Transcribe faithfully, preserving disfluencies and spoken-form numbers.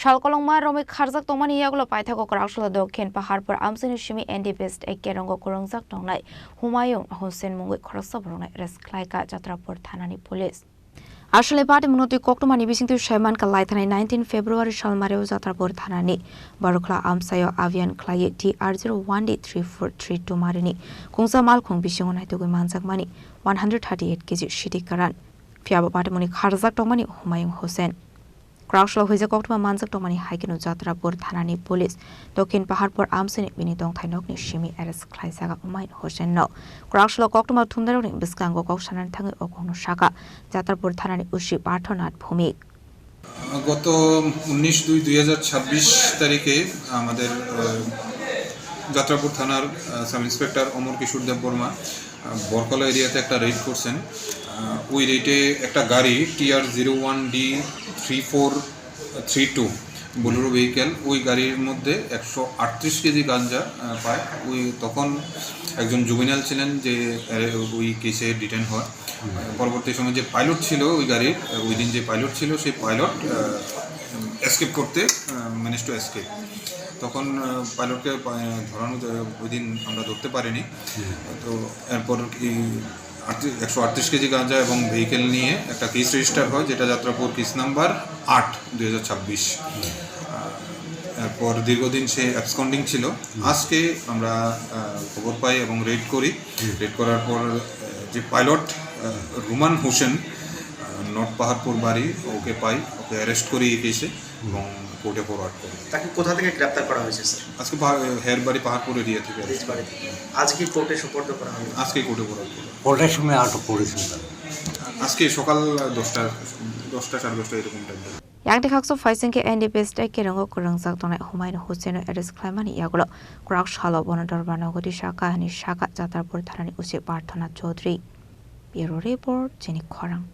Sal kolokma romwi kharjak tongmani yagulo paithago kwraksalo Dokhin Paharpur amchaini simi N D P state kerongo kwrwngjak tongnai Humayung Hussein mungwi khoroksa borokno arrest khlaikha Jatrapur thanani police. Aswlni party munotwi koktwmani bisingtwi saimankha laithani nineteen February salmario Jatrapur thanani Barukhla amchaio abhiyan khlaiwi T R zero one D three four three two marini kungsa malkhung bisingo naitugwi manjakmani one hundred thirty eight K G sidi karan. Phiya bo party muni kharjak tongmani Humayung Hussein. Kwraksalo huijak koktwma manjak tongmani hai kheno Jatrapur thanani police Dokhin Paharpur amchaini bini tongthai nokni simi arrest khlaijak Humayun Hussein no. Kwraksalo koktwma thumnairokni bwskango kok sanani thangwi o kokno sakha Jatrapur thanani O C Parthanath Bhumik. গত উনিশ দুই দুই হাজার ছাব্বিশ তারিখে আমাদের, আহ, যাত্রাপুর থানার, আহ, sub inspector অমর কিশোর দেববর্মা, আহ, বরকলা এরিয়াতে একটা রেড করছেন। আহ, ওই রেডে একটা গাড়ি T R zero one D three four three two Bolero vehicle, ওই গাড়ির মধ্যে একশো আটত্রিশ কেজি গাঞ্জা, আহ, পায়। ওই তখন একজন জুভেনাইল ছিলেন যে, আহ, ওই কেসে ডিটেন হয়। পরবর্তী সময় যে পাইলট ছিল ওই গাড়ির, আহ, ওই দিন যে পাইলট ছিল, সেই পাইলট, আহ, এসকেপ করতে, আহ, ম্যানেজ টু এসকেপ। তখন, আহ, পাইলটকে, আহ, ধরানো যায়, ওই দিন আমরা ধরতে পারিনি। তো এরপর এই আটত্রিশ, একশো আটত্রিশ কেজি গাঁজা এবং ভেহিকেল নিয়ে একটা কেস রেজিস্টার হয়, যেটা যাত্রাপুর কেস নাম্বার আট, দুই হাজার ছাব্বিশ। আহ, এরপর দীর্ঘদিন সে অ্যাবসকন্ডিং ছিল। আজকে আমরা, আহ, খবর পাই এবং রেড করি। রেড করার পর, আহ, যে পাইলট, আহ, রুমান হোসেন, আহ, নর্থ পাহাড়পুর বাড়ি, ওকে পাই, ওকে অ্যারেস্ট করি এই কেসে এবং কোর্টে ফরওয়ার্ড করি। তাকে কোথা থেকে গ্রেপ্তার করা হয়েছে, স্যার? আজকে পা-, হেরবাড়ি পাহাড়পুর এরিয়া থেকে অ্যারেস্ট করি। আজকে কোর্টে সোপর্দ করা হলো? আজকে কোর্টে ফরওয়ার্ড করি। কটার সময় আটক করেছেন তারা? আজকে সকাল দশটা, দশটা, সাড়ে দশটা এরকম টাইমে। Yakni khaksa phaising khe N D P state kerongo kwrwngjak tongnai Humayun Hussein no arrest khlaimani yagulo kwrak salo bono dorbar nogodi sakha hwnwi sakha Jatrapur thanani O C Parthanath Chaudhary. Bureau report, chini khorang.